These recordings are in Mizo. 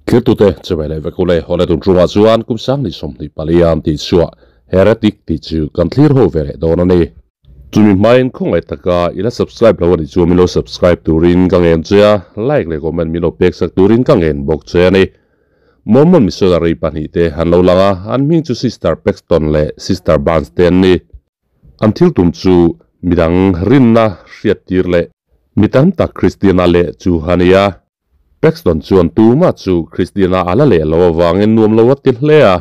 Thiltute chawei leh vek ule haw leh tun tumah chuan kum sang ni 24 an tih chhuah Heretic tih chu kan thlir ho ve leh dawn a ni. Chumi hmain khawngaih taka i la subscribe lo a nih chuan min lo subscribe turin ka ngen che a, like leh comment min lo pek sak turin ka ngen bawk che a ni. Mormon missionary pahnihte an lo lang a, an hming chu Sister Paxton leh Sister Barnes te an ni. An thil tum chu midang rinna hriattir leh mi tam tak Kristiana leh chu a ni a. Paxton chuan tumah chu Kristiana a la leh lo avangin nuam lo a ti hle a,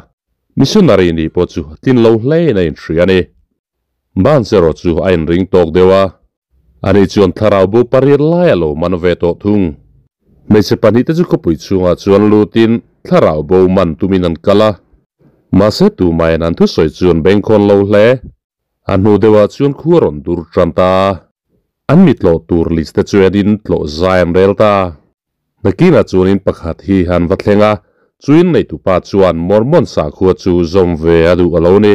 missionary nih pawh chu tlin lo hlein a inhria a ni. Barnes erawh chu a inring tawk deuh a, ani chuan thlarau bo pariat lai a lo man ve tawh thung. Hmeichhe pahnihte chu khawpui chhungah chuan lutin thlarau bo man tumin an kal a, mahse tumahin an thusawi chu an bengkhawn lo hle. A hnu deuhah chuan khu a rawn dur tan ta a. An mi tlawh tur list te chu enin tlawh zai an rel ta. Nakinah chuanin pakhat hi an va thleng a, chuin neitupa chuan Mormon sakhua chu zawm ve a duh a lo ni.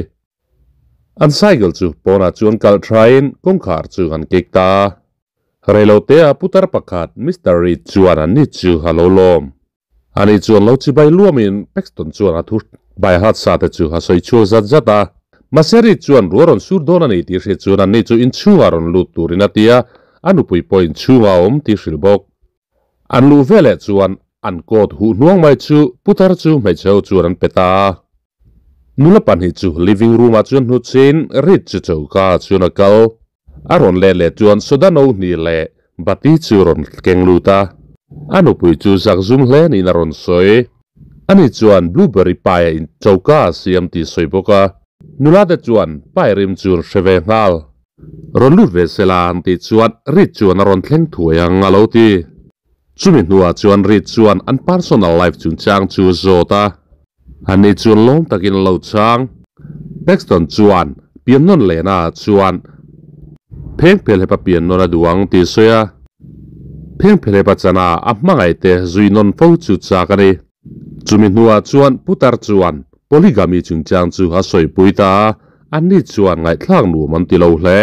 An cycle chu pawnah chuan kalh thain kawngkhar chu an kek ta a. Reilotea putar pakhat Mister Reed chuan an ni chu a lo lawm. Ani chuan lo chibai luamin Paxton chuan a thu bai hat sa te chu a sawi chhuak zat zat a. Mahse Reed chuan ruah rawn sur dawn a ni tih hriat chuan anni chu inchhungah rawn lut turin a ti a, a nupui pawh inchhungah a awm tih hrilh bawk. An luh veleh chuan an coat huh hnuang mai chu putar chu hmeichhe ho chuan an pe ta a. Nula pahnih chu living room ah chuan hnutchhin Reed chu choka ah chuan a kal. A rawn let leh chuan soda no hnih leh bati chu rawn keng lut a. A nupui chu zak zum hle niin a rawn sawi. Ani chuan blueberry pie a in choka a siam tih sawi bawk a. Nula te chuan pie rim chu an hre ve nghal. Rawn lut ve sela an tih chuan Reed chuan a rawn thleng thuai ang a lo ti. Chumi hnuah chuan Reed chuan an personal life chungchang chu a zawt a. Ani chuan lawm takin a lo chhang. Paxton chuan pian nawn lehna ah chuan phengphelhep a pian nawn a duh ang tih a sawi a. Phengphelhep a chana a hmangaihte zui nawn fo chu chak a ni. Chumi hnuah chuan putar chuan polygamy chungchang chu a sawipui ta a, anni chuan ngaihthlak nuam an ti lo hle.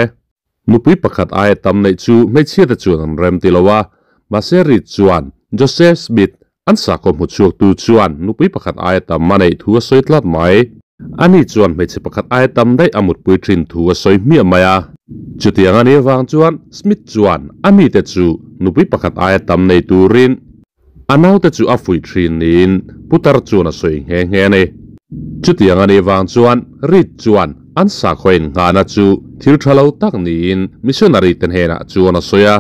Nupui pakhat aia tam neih chu hmeichhiate chuan an rem ti lo a, mahse Reed chuan Joseph Smith an sakhaw hmu chhuaktu chuan nupui pakhat aia tam a neih thu a sawi tlat mai. Ani chuan hmeichhe pakhat aia tam daih a mutpui thin thu a sawi hmiah mai a. Chutiang a nih avang chuan Smith chuan a mite chu nupui pakhat aia tam nei turin a naute chu a fuih thin niin putar chuan a sawi nghe nghe a ni. Chutiang a nih vang chuan Reed chuan an sakhaw innghahna chu thil tha lo tak niin missionary te hnenah chuan a sawi a.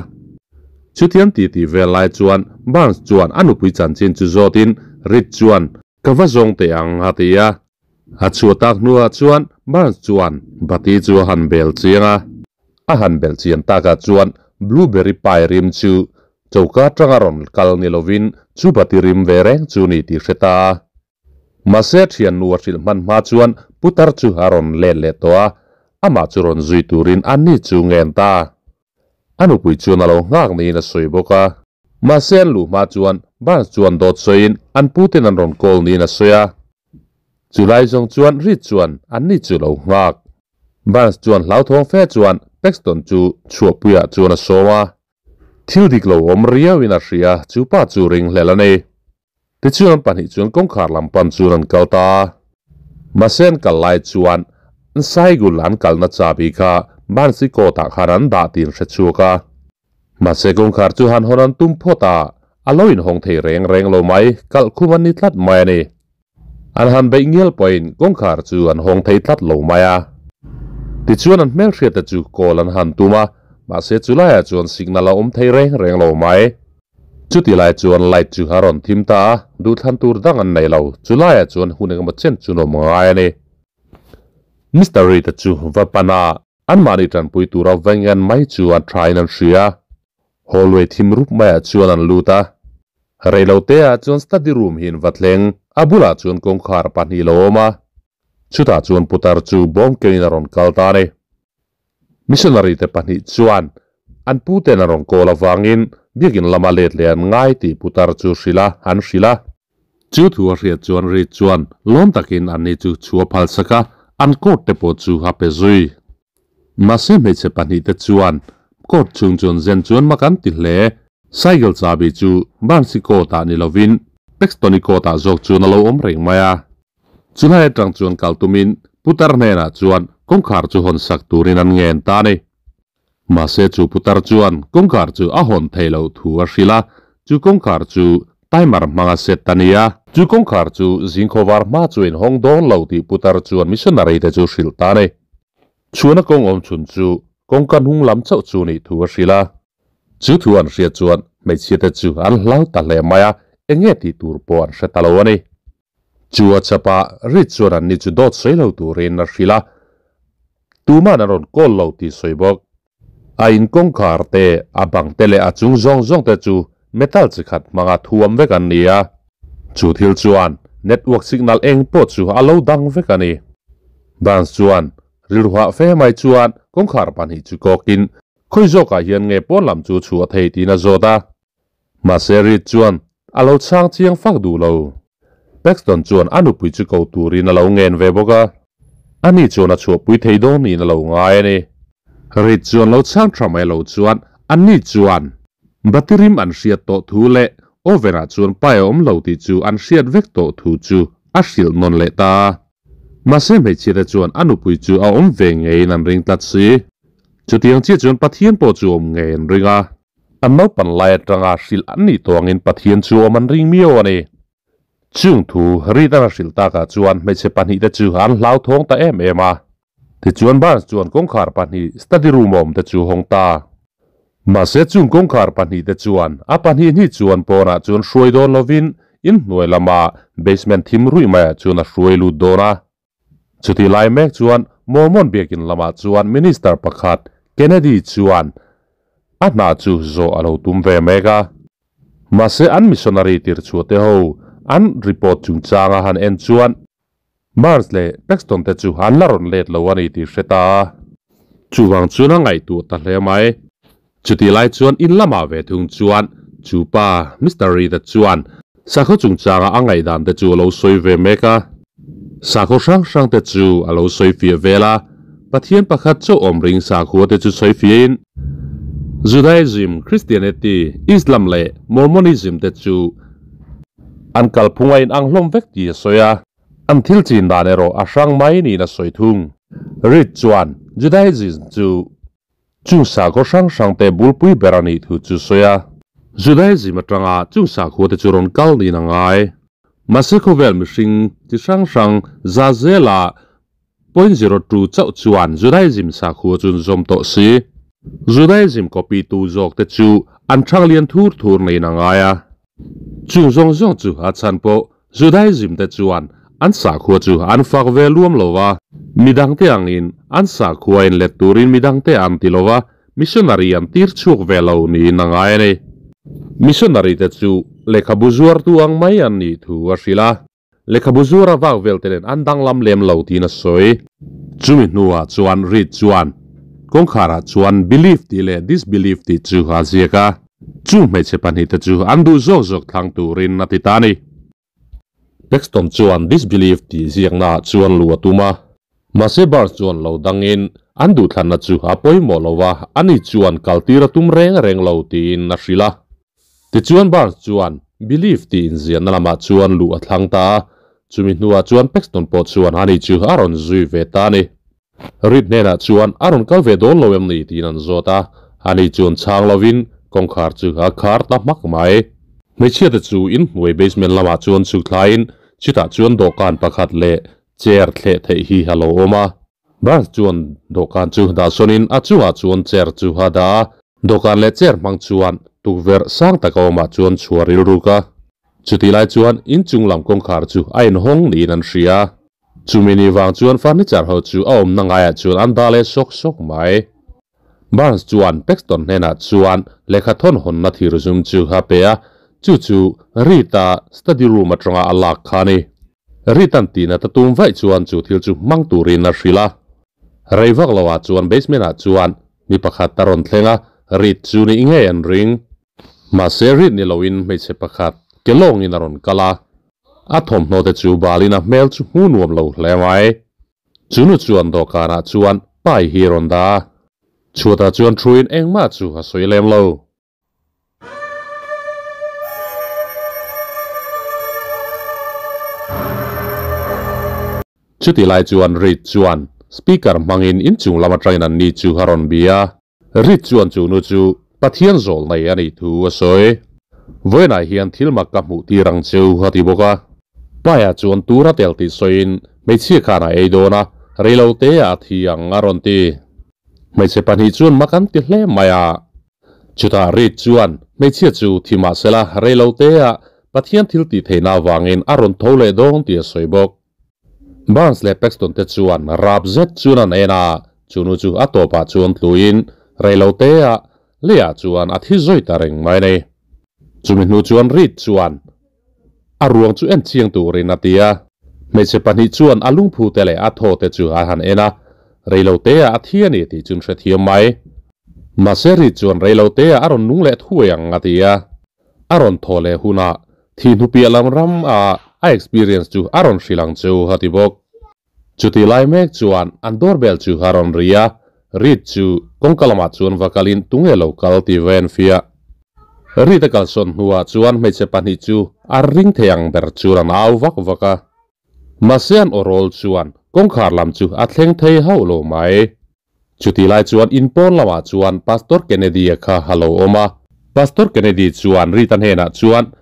Chutiang ti tih vel lai chuan Barnes chuan a nupui chanchin chu zawtin Reed chuan ka va zawng teh ang a ti a. A chhuah tak hnuah chuan Barnes chuan bati chu a han bel chiang a. A han belh chian takah chuan blueberry pie rim chu choka atanga rawn kal ni lovin chu bati rim ve reng chu ni tih hre ta a. Mahse thiannu a hrilh hman hma chuan putar chu a rawn let leh tawh a, amah chu rawn zui turin a ni chu ngen ta. A nupui chuan a lo nghak niin a sawi bawk a. Mahse an luh hma chuan Barnes chuan dawt sawiin an puten an rawn call niin a sawi a. Chulai zawng chuan Reed chuan an ni chu lo nghak. Barnes chuan hlauthawng fe chuan Paxton chu chhuahpuiah chuan a sawm a. Thil dik lo awm riauin a hria, chu pa chu ringhlel a ni. Tichuan an pahnih chuan kawngkhar lam pan chuan an kal ta a. Mahse an kal lai chuan an Saigul an kalna chabi kha Barnes-i coat ah khan an dah tih an hre chhuak a. Mahse kawngkhar chu han hawn an tum phawt a, a lo inhawng thei reng reng lo mai, kalh khum an ni tlat mai a ni. An han beih ngial pawhin kawngkhar chu an hawng thei tlat lo mai a. Tichuan an hmelhriatte chu call an han tum a, mahse chulaiah chuan signal a awm thei reng reng lo mai. Chuti lai chuan light chu a rawn thim ta a, duhthlan tur dang an nei lo, chulaiah chuan hun engemaw chen chu nuam ngai a ni. Mister Reid-a chu va pan a, anmahni tanpui tura Wengen mai chu a thain an hria. Hallway thim rup maiah chuan an lut a. Reiloteah chuan study room hi an va thleng, a bulah chuan kawngkhar pahnih lo awm a. Chutah chuan putar chu bawm kengin a rawn kal ta a ni. Missionary te pahnih chuan an puten an rawn kawl avangin biakin lama let leh an ngai tih putar chu hrilh a, an hrilh a. Chu thu a hriat chuan Reed chuan lawm takin anni chu chhu a phalsak a, an coat te pawh chu a pe zui. Mahse hmeichhe pahnih te chuan coat chhung chuan zen chuan mak an ti hle. Cycle chabi chu Barnsi coat ah ni lovin Paxton-i kawtah zawk chuan a lo awm reng mai a. Chulai atang chuan kal tumin putar hnenah chuan kawngkhar chu hawn sak turin an ngen ta a ni. Mahse chu putar chuan kawngkhar chu a hawn theih loh thu a hrilh a, chu kawngkhar chu timer hmanga set a ni a. Chu kawngkhar chu zingkhawvar hma chu inhawng dawn lo tih putar chuan missionary te chu hrilh ta a ni. Chhuana kawng awm chhun chu kawngka hnung lam chauh chu nih thu a hrilh a. Chu thu an hriat chuan hmeichhia te chu an hlau ta hle mai a, eng nge tih tur pawh an hre ta lo a ni. Chu a chapa rit chuan anni chu dawt sawi lo turin a hrilh a, tuman an rawn kawl lo tih sawi bawk. A in kawngkhar te, a bang te leh a chung zawng zawng te chu metal chi khat hmanga thuam vek an ni a. Chu thil chuan network signal eng pawh chu a lo dang vek a ni. Barnes chuan rilruhah fe mai chuan kawngkhar pahnih chu kawkin khawi zawkah hian nge pawn lam chu chhuah thei tiin a zawt a. Mahse Reed chuan a lo chhang chiang fak duh lo. Paxton chuan a nupui chu ko turin a lo ngen ve bawk a, ani chuan a chhuahpui thei dawn niin a lo ngai a ni. Reed chuan lo chhang tha mai lo chuan anni chuan batirim an hriat tawh thu leh oven-ah chuan pai a awm lo tih chu an hriat vek tawh thu chu a hrilh nawn leh ta. Mahse hmeichhia te chuan a nupui chu a awm ve ngeiin an ring tlat si. Chutiang chiah chuan Pathian pawh chu awm ngei an ring a. An naupan lai atanga hrilh an nih tawh angin Pathian chu awm an ring miau a ni. Chung thu Reed-an a hrilh takah chuan hmeichhe pahnihte chu an hlauthawng ta em em a. Tichuan Barnes chuan kawngkhar pahnih study room a awmte chu hawng ta. Mahse chung kawngkhar pahnihte chuan a pahnih hnih chuan pawnah chuan hruai dawn lovin inhnuai lama basement thim ruih maiah chuan a hruai lut dawn a. Chutih lai mek chuan Mormon biakin lamah chuan Minister pakhat Kennedy chuan a hna chu zawh a lo tum ve mek a. Mahse an missionary tirchhuah te ho an report chungchanga han en chuan Barnes leh Paxton te chu an la rawn let lo a ni tih hre ta a. Chuvang chuan a ngaihtuah ta hle mai. Chutih lai chuan in lamah ve thung chuan chu pa Mister Reed-a chuan sakhaw chungchanga a ngaihdan te chu a lo sawi ve mek a. Sakhaw hrang hrang te chu a lo sawi fiah vel a, Pathian pakhat chauh awm ring sakhua te chu sawi fiahin Judaism, Christianity, Islam leh Mormonism te chu an kalphung a inang hlawm vek tih a sawi a. An thil chin dan erawh a hrang mai niin a sawi thung. Reed chuan Judaism chu Chung sakhaw hrang hrang te bulpui ber a nih thu chu sawi a. Judaism atanga chung sakhua te chu rawn kal niin a ngai. Mahse khawvel mihring chi hrang hrang za zela 0.02 chauh chuan Judaism sakhua chu an zawm tawh si. Judaism copy tu zawk te chu an thang lian thur thur niin a ngai a. Chung zawng zawng chu a chhan pawh Judaism te chuan an sakhua chu an fak ve luam lo va, midangte angin an sakhua inlet turin midangte an ti lo va, missionary an tir chhuak ve lo niin a ngai a ni. Missionary te chu lehkhabu zuartu ang mai an nih thu a hrilh a, lehkhabu zuara vak vel te nen an danglam lem lo tiin a sawi. Chumi hnuah chuan Reed chuan kawngkharah chuan belief tih leh disbelief tih chu a ziak a. Chung hmeichhe pahnihte chu an duh zawk zawk thlang turin a ti ta a ni. Paxton chuan disbelief tih ziaknaah chuan lu a tum a. Mahse Barnes chuan lo dangin an duhthlanna chu a pawimawh lo a, ani chuan kaltir a tum reng reng lo tiin a hrilh a. Tichuan Barnes chuan belief tih inziahna lamah chuan luh a thlang ta a, chumi hnuah chuan Paxton pawh chuan ani chu a rawn zui ve ta a ni. Reed hnenah chuan a rawn kal ve dawn lo em ni tiin an zawt a, ani chuan chhang lovin kawngkhar chu a khar ta hmak mai. Hmeichhia te chu in hnuai basement lamah chuan chhuk thlaiin chutah chuan dawhkan pakhat leh chair thleh theih hi a lo awm a. Barnes chuan dawhkan chu dahsawnin a chungah chuan chair chu a dah a, dawhkan leh chair hmang chuan tukverh sang taka awmah chuan chhuah rilruk a. Chutih lai chuan inchung lam kawngkhar chu a inhawng niin an hria. Chumi ni vang chuan furniture ho chu a awmna ngaiah chuan an dah leh sawk sawk mai. Barnes chuan Paxton hnenah chuan lehkha thawn hawnna thir zum chu a pe a, chu chu Reed-a study room atanga a lak kha a ni. Reed-a'n tihna ta tum vaih chuan chu thil chu hmang turin a hrilh a. Rei vak loah chuan basement-ah chuan mi pakhat a rawn thleng a, Reed chu ni ngei an ring. Mahse Reed ni loin hmeichhe pakhat ke lawngin a rawn kal a. A thawmhnaw te chu balin a hmel chu hmu nuam lo hle mai. Chu nu chuan dawhkanah chuan pai hi a rawn dah a, chhuatah chuan thuin engmah chu a sawi lem lo. Chuti lai chuan Reed chuan speaker hmangin inchung lam atangin an ni chu a rawn bia. Reed chuan chu nu chu Pathian zawl nei a nih thu a sawi. Vawiinah hian thil mak ka hmuh tir ang cheu a ti bawk a. Paia chuan tur a tel tih sawiin hmeichhia khan a ei dawn a, reilote ah a thi ang a rawn ti. Hmeichhe pahnih chuan mak an ti hle mai a. Chutah Reed chuan hmeichhia chu thi mah sela reilote ah Pathian thil tih theihna avangin a rawn tho leh dawn tih a sawi bawk. Barnes leh Paxton te chuan rap zet chuan an en a, chu nu chu a tawpah chuan tluin reilote ah leiah chuan a thi zawi ta reng mai a ni. Chumi hnu chuan Reed chuan a ruang chu en chiang turin a ti a, hmeichhe pahnih chuan a lungphu te leh a thaw te chu a han en a, reilote ah a thi a ni tih chu an hrethiam mai. Mahse Reed chuan reilote ah a rawn nung leh thuai ang a ti a. A rawn thaw leh hunah thi hnupiah lam ram a a experience chu a rawn hrilh ang chu a ti bawk. Chutih lai mek chuan an doorbell chu a rawn ri a, Reed chu kawngka lamah chuan va kalin tunge lo kal tih va enfiah. Reed a kalsawn hnuah chuan hmeichhe pahnih chu a ring thei ang ber chuan an au vak vak a. Mahse an awrawl chuan kawngkhar lam chu a thleng thei hauh lo mai. Chutih lai chuan in pawn lamah chuan Pastor Kennedy-a kha a lo awm a. Pastor Kennedy chuan Rita hnenah chuan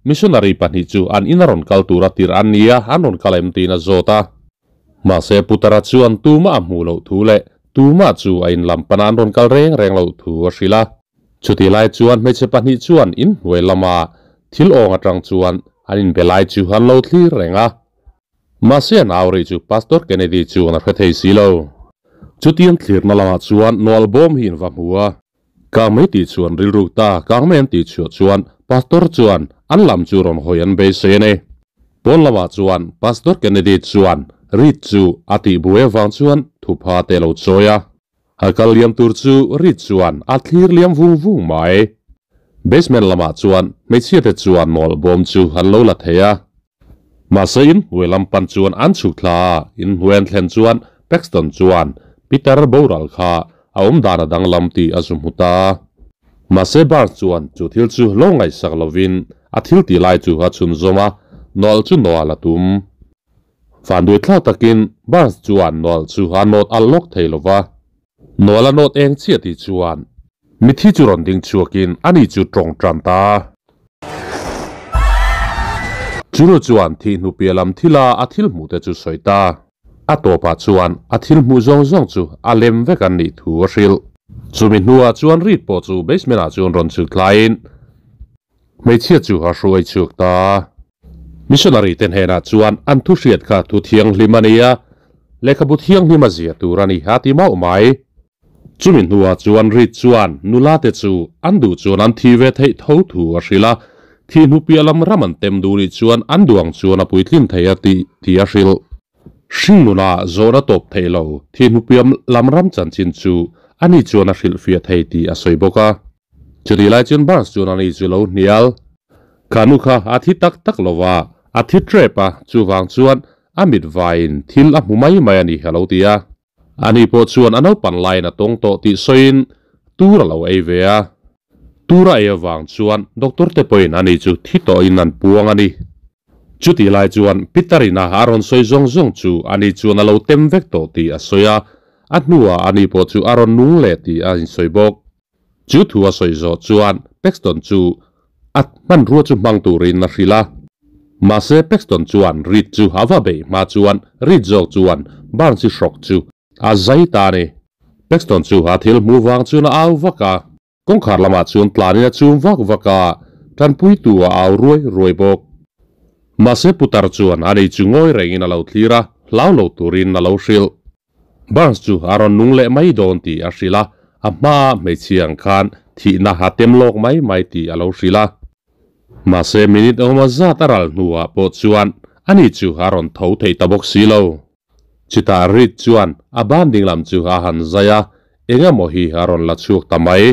missionary pahnih chu an ina rawn kal tura tirh an ni a, an rawn kal em tiin a zawt a. Mahse Putara chuan tumah a hmuh loh thu leh tumah chu a in lam pana an rawn kal reng reng loh thu a hrilh a. Chutih lai chuan hmeichhe pahnih chuan in hnuai lama thil awng atang chuan an inbe lai chu an lo thlir reng a. Mahse an au rih chu Pastor Kennedy chuan a hre thei si lo. Chutiang thlirna lamah chuan Noel bawm hi in va hmu a. Kang mai tih chuan rilru ta kang mai an tih chhuah chuan Pastor chuan an lam chu rawn hawi an beisei a ni. Pawn lamah chuan Pastor Kennedy chuan Reed chu a tih buai avang chuan thupha te a lo chawi a. A kal liam tur chu Reed chuan a thlir liam vung vung mai. Basement lamah chuan hmeichhia te chuan Noel bawm chu an lo la thei a. Mahse in hnuai lam pan chuan an chhuk thla a, in hnuai an thlen chuan Paxton chuan Peter boral kha a awm dan a danglam tih a zu hmu ta. Mahse Barnes chuan chu thil chu lo ngaihsak lovin a thil tih lai chu a chhunzawm a, nawlh chu nawlh a tum. Vanduai thlak takin Barnes chuan nawlh chu a nawt alh lawk thei lova. Nawlh a nawt eng chiah tih chuan mithi chu rawn ding chhuakin ani chu tawng tan ta. Chunu chuan thih hnu piah lam thila a thil hmuh te chu sawi ta. A tawpah chuan a thil hmuh zawng zawng chu a lem vek an nih thu a hrilh. Chumi hnuah chuan Reed pawh chu basement ah chuan rawn chhuk thlaiin hmeichhia chu a hruai chhuak ta. Missionary te hnenah chuan an thu hriat kha thu thianghlim a ni a, lehkhabu thianghlim a zia tur a ni a ti mauh mai. Chumi hnuah chuan Reed chuan nula te chu an duh chuan an thi ve theih tho thu a hrilh a, thi hnu piah lam ram an tem duh nih chuan an duh ang chuan a puitlin thei a tih tih a hrilh. Hringnuna zawhna tawp theih lo thi hnu piah lam ram chanchin chu ani chuan a hrilhfiah thei tih a sawi bawk a. Chutih lai chuan Barnes chuan ani chu lo hnial. Kha nu kha a thi tak tak lo va, a thi trep a, chuvang chuan a mit vaiin thil a hmu mai mai a ni a lo ti a. Ani pawh chuan a naupan laiin a tawng tawh tih sawiin tur a lo ei ve a. Tur a ei avang chuan doctor te pawhin ani chu thi tawhin an puang a ni. Chutih lai chuan Peter ina a rawn sawi zawng zawng chu ani chuan a lo tem vek tawh tih a sawi a, a hnuah ani pawh chu a rawn nung leh tih a insawi bawk. Chu thu a sawi zawh chuan Paxton chu a hmanrua chu hmang turin a hrilh a. Mahse Paxton chuan Reed chu a va beih hma chuan Reed zawk chuan Barnes-i hrawk chu a zai ta a ni. Paxton chu a thil hmuh vang chuan a au vak a, kawngkhar lamah chuan tlanin a chum vak vak a, tanpuitu a au ruai ruai bawk. Mahse putar chuan ani chu ngawi rengin a lo thlir a, hlau lo turin a lo hrilh. Barnes chu a rawn nung leh mai dawn tih a hrilh a, a hmaa hmeichhia ang khan thihna a tem lawk mai mai tih a lo hrilh a. Mahse minute engemaw zat a ral hnuah pawh chuan ani chu a rawn tho thei ta bawk si lo. Chutah Reed chuan a ban dinglam chu a han zai a, engemaw hi a rawn la chhuak ta mai.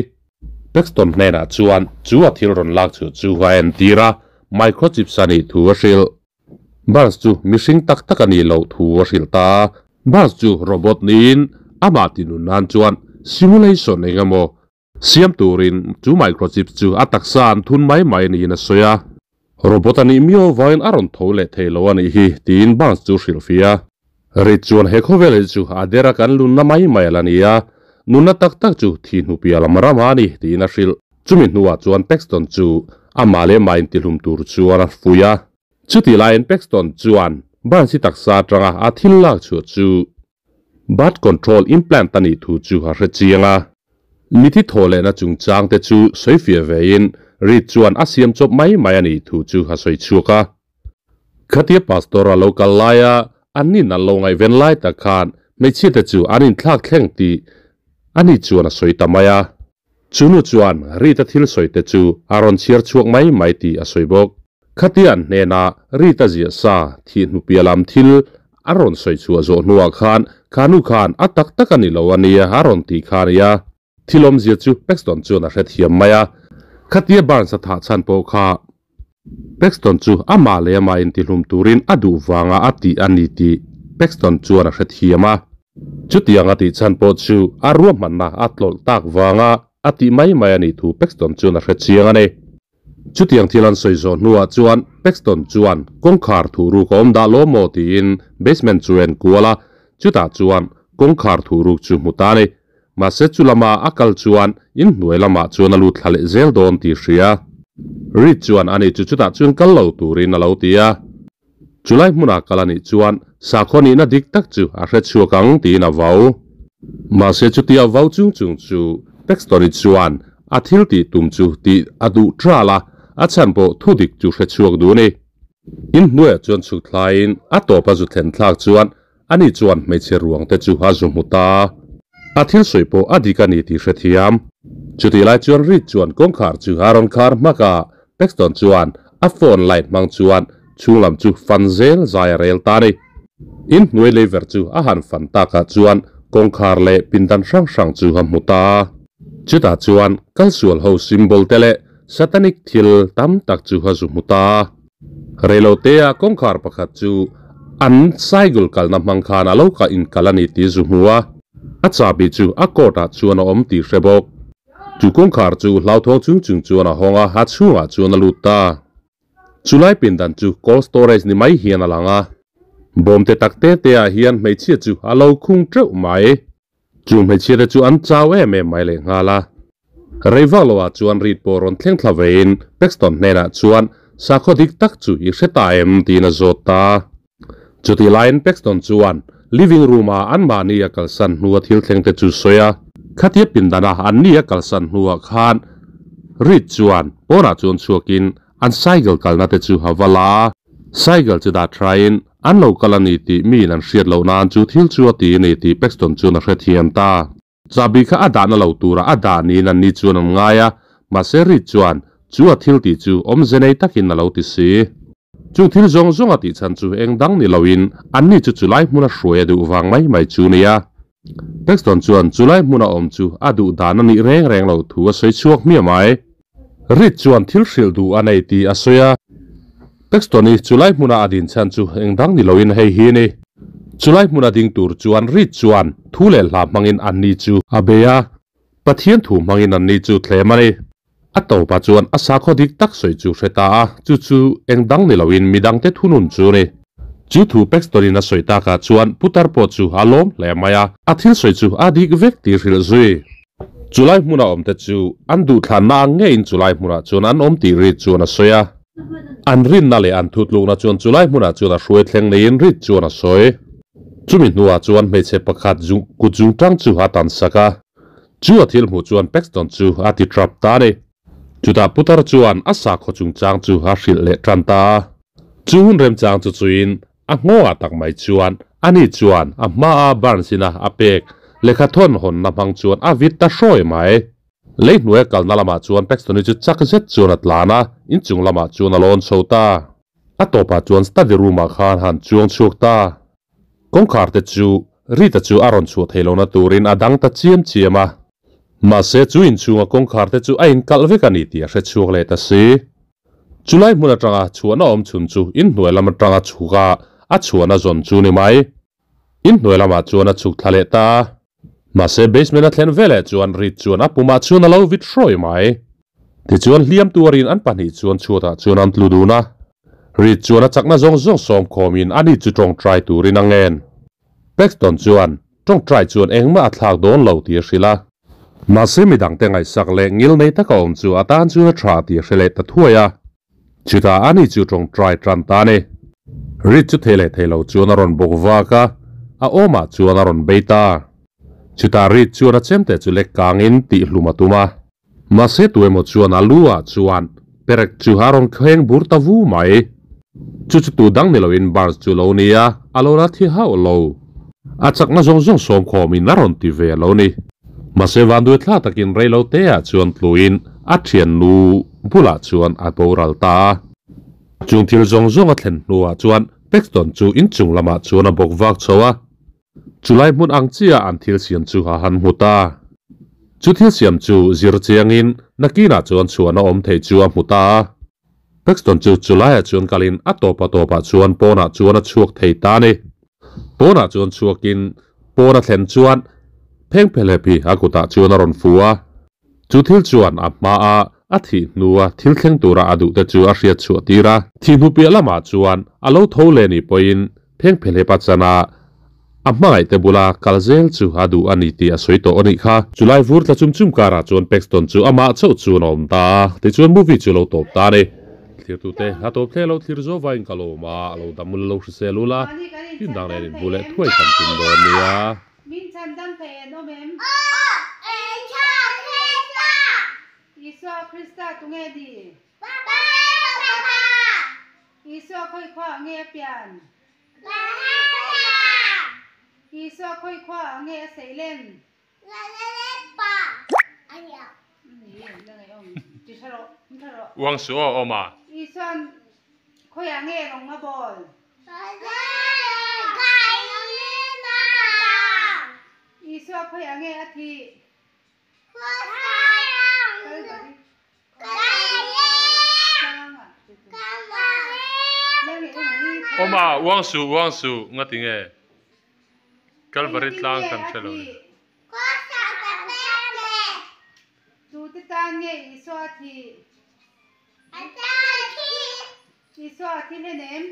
Paxton hnenah chuan chu a thil rawn lak chhuah chu a entir a, microchips a nih thu a hrilh. Barnes chu mihring tak tak a nih loh thu a hrilh ta a. Barnes chu robot niin amah tinun nan chuan simulation eng emaw siam turin chu microchips chu a taksa an thun mai mai niin a sawi a. Robot a nih miau vangin a rawn tho leh thei lo a nih hi, tiin Barnes chu hrilhfiah a. Rit chuan he khawvel hi chu a dera kan lunna mai mai a la ni a, nunna tak tak chu thi hnu piah lam ram a ni tiin a hrilh. Chumi hnuah chuan Paxton chu amah leh mah intihlum tur chuan a fuih a. Chutih laiin Paxton chuan Barnes hi taksa atanga a thil lak chhuah chu birth control implant a nih thu chu a hre chiang a. Mithi thaw lehna chungchang te chu sawi fiah vein Reed chuan a siam chawp mai mai a nih thu chu a sawi chhuak a. Khatia pastor a lo kal laia an nin an lo ngaihven lai tak khan hmeichhia te chu an inthlak thleng tih ani chuan a sawi ta mai a. Chu nu chuan Rita thil sawi te chu a rawn chhiar chhuak mai mai tih a sawi bawk. Khatia an hnena Rita ziah sa thih hnupia lam thil a rawn sawi chhuah zawh hnuah khan kha nu khan a tak tak a ni lo a nia a rawn tih kha a ni a. Thil awmzia chu Paxton chuan a hrethiam mai a, khatia Barnes a thah chhan pawh kha Paxton chu amah leh amah intihlum turin a duh vanga a tih a ni tih Paxton chuan a hrethiam a. Chutiang a tih chhan pawh chu a ruahmanna a tlawlh tak vanga a tih mai mai a nih thu Paxton chuan a hrechiang a ni. Chutiang thil an sawi zawh hnuah chuan Paxton chuan kawngkhar thuhruk a awm dah lo maw tiin basement chu a enkual a, chutah chuan kawngkhar thuhruk chu hmu ta a ni. Mahse chu lama a kal chuan in hnuai lamah chuan a lut thla leh zel dawn tih hria. Reed chuan ani chu chutah chuan kal lo turin a lo ti a. Chulai hmuna kal anih chuan sakhaw nihna dik tak chu a hre chhuak ang tiin a vau. Mahse chutia vau chung chung chu Paxton-i chuan a thil tih tum chu tih a duh tral a, a chhan pawh thu dik chu hre chhuak duh a ni. In hnuaiah chuan chhuk thlaiin a tawp a zu thlen thlak chuan Ani chuan hmeichhe ruang te chu a zu hmu ta. A thil sawi pawh a dik a ni tih hrethiam. Chutih lai chuan Reed chuan kawngkhar chu a rawn khar hmak a, Paxton chuan a phone light hmang chuan chhung lam chu fan zel zai a rel ta a ni. In hnuai leiver chu a han fan takah chuan kawngkhar leh pindan hrang hrang chu a hmu ta. Chutah chuan kalsual ho symbol te leh satanic thil tam tak chu a zu hmu ta. Reilotea kawngkhar pakhat chu an cycle kalna hmang khan a lo kah inkal a ni tih zu hmu a, a chahbi chu a court ah chuan a awm tih hre bawk. Chu kawngkhar chu hlauthawng chung chung chuan a hawng a, a chhungah chuan a lut ta. Chulai pindan chu cold storage ni mai hian a lang a, bawm te tak te te ah hian hmeichhia chu a lo khung teuh mai. Chu hmeichhia te chu an chau em em mai leh nghal a. Rei vak lo ah chuan Reed pawh rawn thleng thla vein Paxton hnenah chuan sakhaw dik tak chu i hre ta em tiin a zawt ta. Chutih laiin Paxton chuan living room ah anmahni a kalsan hnua thil thleng te chu sawi a. Khatia pindan a anni a kalsan hnuah khan Reed chuan pawnah chuan chhuakin An cycle kalna te chu a va la a, cycle chu dah thain an lo kal a ni tih miin an hriat loh nan chu thil chu a ti a ni tih Paxton chuan a hrethiam ta. Chahbi kha a dahna lo tura a dah niin anni chuan an ngai a, mahse Reed chuan chu a thil tih chu awmze nei takin a lo ti si. Chung thil zawng zawng a tih chhan chu eng dang ni loin anni chu chulai hmuna hruai a duh vang mai mai chu nia. Paxton chuan chulai hmuna awm chu a duh dan a nih reng reng lo thu a sawi chhuak hmiah mai. Reed chuan thil hrilh duh a nei tih a sawi a. Paxton-i chulai hmuna a din chhan chu eng dang ni loin hei hi a ni. Chulai hmuna ding tur chuan Reed chuan thu leh hla hmangin anni chu a bei a, Pathian thu hmangin anni chu thlem a ni. A tawpah chuan a sakhaw dik tak sawi chu hre ta a, chu chu eng dang ni loin midangte thunun chu a ni. Chu thu Paxton-in a sawi takah chuan putar pawh chu a lawm hle mai a, a thil sawi chu a dik vek tih hrilh zui. Chulai hmuna awmte chu an duhthlanna ang ngeiin chulai hmunah chuan an awm tih Reed chuan a sawi a. An rinna leh an thutlukna chuan chulai hmunah chuan a hruai thleng neiin Reed chuan a sawi. Chumi hnuah chuan hmeichhe pakhat kut zungtang chu a tan sak a. Chu a thil hmuh chuan Paxton chu a ti trap ta a ni. Chutah putar chuan a sakhaw chungchang chu a hrilh leh tan ta a. Chu hun remchang chu chuin A nghawngah tak mai chuan ani chuan a hmaa Barnes ina a pek lehkha thawn hawnna hmang chuan a vit ta hrawi mai. Lei hnuaia kalna lamah chuan Paxton-i chu chak zet chuan a tlan a, inchung lamah chuan a lawn chho ta. A tawpah chuan study room-ah khan han chuang chhuak ta. Kawngkhar te chu Rita chu a rawn chhuah thei lohna turin a dang ta chiam chiam a. Mahse chu inchhunga kawngkhar te chu a inkalh vek a ni tih a hre chhuak leh ta si. Chulai hmun atanga chhuahna awm chhun chu inhnuai lam atanga chhuk a, a chhuahna zawn chu ni mai. Inhnuai lamah chuan a chhuk thla leh ta a. Mahse basement a thlen veleh chuan Reed chuan a pumah chuan a lo vit hrawi mai. Tichuan hliam tuarin an pahnih chuan chhuatah chuan an tlu dun a. Reed chuan a chakna zawng zawng sawm khawmin ani chu tawngtai turin a ngen. Paxton chuan tawngtai chuan engmah a thlak dawn lo tih a hrilh a. Mahse midangte ngaihsak leh ngil nei taka awm chu a tan chuan a tha tih a hre leh ta thuai a. Chutah ani chu tawngtai tan ta a ni. Reed chu thei leh thei lo chuan a rawn bawk vak a, a awmah chuan a rawn bei ta. Chutah Reed chuan a chemte chu lek kangin tihhlum a tum a. Mahse tu emaw chuan a lu ah chuan perek chu a rawn kheng bur ta vu mai. Chu chu tu dang ni loin Barnes chu lo nia, a lo la thi hauh lo. A chakna zawng zawng sawm khawmin a rawn ti ve lo ni. Mahse vanduai thla takin rei lo te ah chuan tluin a thiannu bulah chuan a boral ta a. Chung thil zawng zawng a thlen hnuah chuan Paxton chu inchung lamah chuan a bawk vak chho a. Chulai hmun ang chiah an thil siam chu a han hmu ta. Chu thil siam chu zir chiangin nakinah chuan chhuahna awm thei chu a hmu ta a. Paxton chu chulaiah chuan kalin a tawpa tawpah chuan pawnah chuan a chhuak thei ta a ni. Pawnah chuan chhuakin pawn a thlen chuan phengphelep hi a kutah chuan a rawn fu a. Chu thil chuan a hmaa a thih hnua thil thleng tura a duhte chu a hriat chhuah tir a. Thih hnu piah lamah chuan a lo tho leh nih pawhin phengphelep a chan a, a hmangaihte bula kal zel chu a duh a ni tih a sawi tawh a nih kha. Chulai vur tla chum chum karah chuan Paxton chu amah chauh chuan a awm ta a, tichuan movie chu a lo tawp ta a ni. Thirtute a tawp thleh lo thlir zo vaiin ka lawm a, a lo dam ula lo hrisel ula, hlim dang nen inbu leh thuai kan tum dawn nia. Min chhan dam thei en awm em? Isua Krista tunge ni? Isua khawi khua ah nge a pian? Isua khawi khua ah nge a seilen? Uang suh aw awm a. Isuan khawiah nge rawng a bawl? Isua khawiah nge a thih? Awm a, uang suh uang suh ngati nge Kalvari tlang kan hre lo ni. Tute tan nge Isua a thih? Isua a thi hlen em?